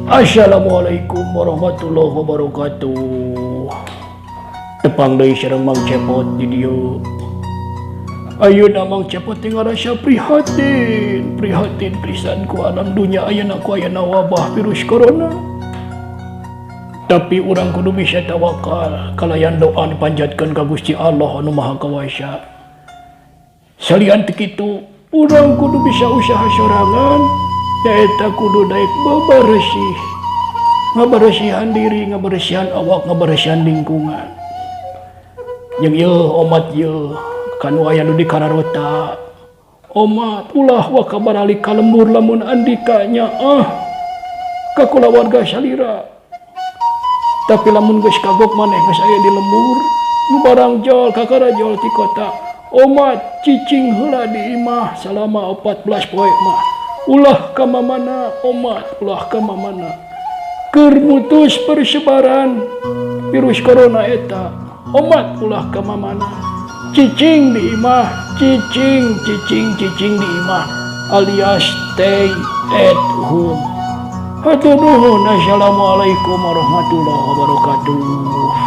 Assalamualaikum warahmatullahi wabarakatuh. Tepang deui sareng Mang Cepot di dieu. Ayeuna Mang Cepot teh ngarasa prihatin, prihatin pisan ku alam dunya ayeuna ku ayana wabah virus corona. Tapi urang kudu bisa tawakal kalayan doa dipanjatkeun ka Gusti Allah anu Maha Kawasa. Salian ti kitu, urang kudu bisa usaha sorangan, nyaeta kudu daek bebersih, ngabersihan diri, ngabersihan awak, ngabersihan lingkungan. Jeung ieu omat ieu kanu aya nu di kararota. Omat ulah waka baralik ka lembur lamun andika nyaah ka kulawarga salira. Tapi lamun geus kagok maneh geus aya di lembur, nu barang jol kakara jol ti kota. Omat cicing heula di imah salama 14 poe mah. Ulah ka mamana omat, ulah ka mamana. Keur mutus persebaran virus corona eta. Omat ulah ka mamana. Cicing di imah, cicing, cicing, cicing di imah alias stay at home. Hatur nuhun. Assalamualaikum warahmatullahi wabarakatuh.